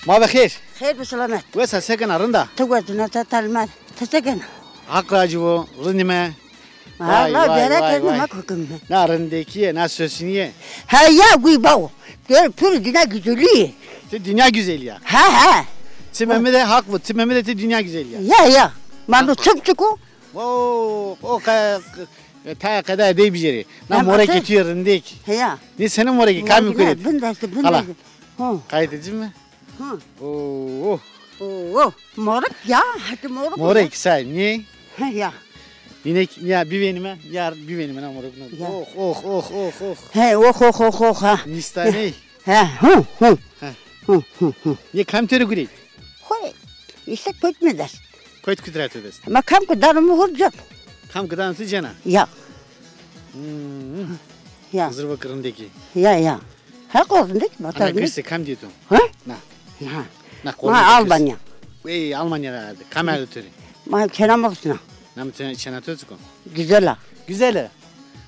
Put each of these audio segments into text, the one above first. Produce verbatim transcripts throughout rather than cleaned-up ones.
Ma ve xêr. Xêr bi selamet. Wes a, se kena, rind a? Ti wes dina, te telmer. Ti se kena? Haq racî vo, rindîme. Vay, vay, vay, vay. Ma kokim. Na rindekîye, na sosinîye. He ya, guy bawo. Pür dünya güzelliği. Ti dünya güzelî ya. He, he. Ti Memê de haq vo, ti Memê de ti dünya güzelî ya. Ya, ya. Ma no çim çiko. O, o ka-, taya qedaya dey bicerî. Na morekê tu yê rindek. He ya. Nê sene morekî, kamî kurê? Bindeste, bindeste. Qaytê ci mi? Hı. Oo. Oo. Moruk ya, hadi moruk. Moruk say, niye? He ya. Yine ya bivênîme, ya bivênîme na moruk. Oh, oh, oh, oh, oh. He, oh, oh, oh, oh, ha. Nîstanê. He, hu, hu. He. Hu, hu, hu. Yê kam têrê gureyt? Xo, îşte kotî mi dest. Kotî kut ra to dest? Ma kam ku dano mi hur cep. Kam ku dano tu cena? Ya. Hmm. Ya. Zirva rindekî. Ya, ya. Heq o rindek, ma. Ana kişte kam dîto? Ha? Na. Na. Na. Ma Almanya. Ey, Almanya ra erdî. Kam erdo to rê? Ma çena mi xisna. Namê çena to çik o? Güzel a. Güzel a.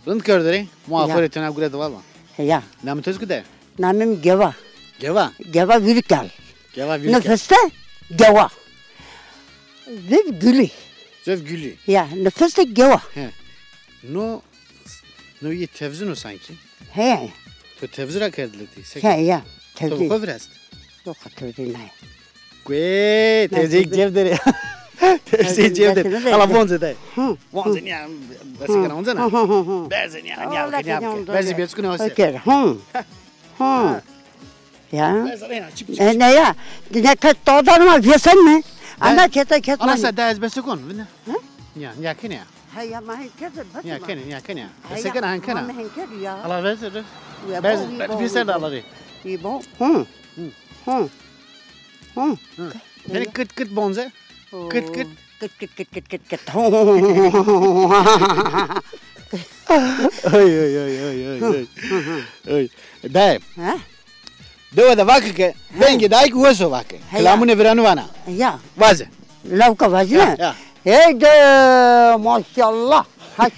Rind kerdo rê. Muha xo rê tena gure de valla. Ya. Namê to çik o de? Namê mi Geva. Geva? Geva Vürükel. Geva Vürükel. Nifiste Geva. Zöv Gülü. Zöv Gülü. Ya, nifiste Geva. He. No, no yê tevzin o sanki. He. To tevzi ra kerdilitî. He, ya. Tevzi. To xo virest? Yok, tevzi ne? Guê, tevzî cêv der ê. Tevzî cêv der ê. Hala vonze de. Vonze nîya, besikena vonze na. Berze nîya, nîya, nîya. Berze bêçkune ose. Okey. Hı. Hı. Ya. Berze nîya, çip çip. E, ne ya? Ne kes todan ma vesen mi? Ana kete kes. Ana sa da ez besikon, vinde. Hı? Nîya, nîya kene ya. Heya, ma hin kerde, bes. Nîya kene, nîya kene ya. Heya, se kena, hin kena. Ma hin kerde ya. Ala ver, ver. Ver, ver, bir ser de ala re. İyi, bon. Hı. Hı. Hı. Hı. Seni kıt kıt bonze. Kıt kıt. Kıt kıt kıt kıt kıt kıt. Oy, oy, oy, oy, oy, oy. Oy. Dayê. Ha? Dewe de vake ke, vengê dayê ke wes o vake. He ya. Kilamûnê viranu vana. Ya. Vaze. Lawka vajine. Ya, ya. Hey de, maşallah. Hay.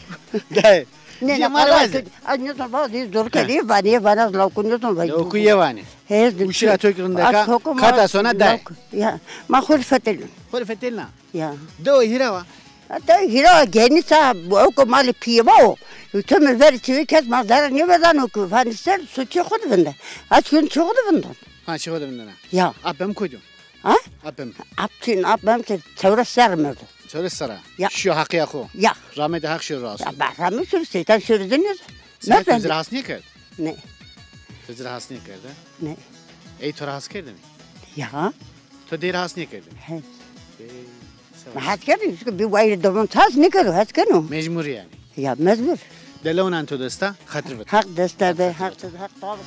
Dayê. Ne, ne, ma vaze. Ay, ne zaman vaze, zor ke, vanê, vana, lawku ne zaman vaze. Lawku ye vanê. He, uşira to ki rindeka, kata sona dayê. Ya, ma xo rê fetelin. Xo rê fetelina. Ya. Dewe hîra wa. Hatta hîra genî sa, o ko malê pîyê ma o. Çimê verî çivi kes ma zere nêvedano ki, vanê ser, so çê xo de vinde. Ha, çi xo de vinde. Ha, çê xo de vinde na. Ya. Apê mi koydî yo? Ha? Apê mi. Ap çin, apê mi ke çewres serre merdo. Çewres serre? Ya. Şiyo haqîya xo. Ya. Rahmetê Haq şiyo rasto. Ya, ben rahmet şiyo, seytan şiyo de nêzo. Sen to zî rahatsız nêkerd? Ne. To zî rahatsız nêkerd, ha? Ne. Ey to rahatsız kerdêne? Ya. To dey rahatsız nêkerdêne? He. Ey, sağ ol. Ma hes kerdêne, çünkü bir wayir domon hes nêkero, hes keno. Mecbur yani. Ya, mecbur. Delewnan to desta, xatir vet. Haq desta de, haq, haq.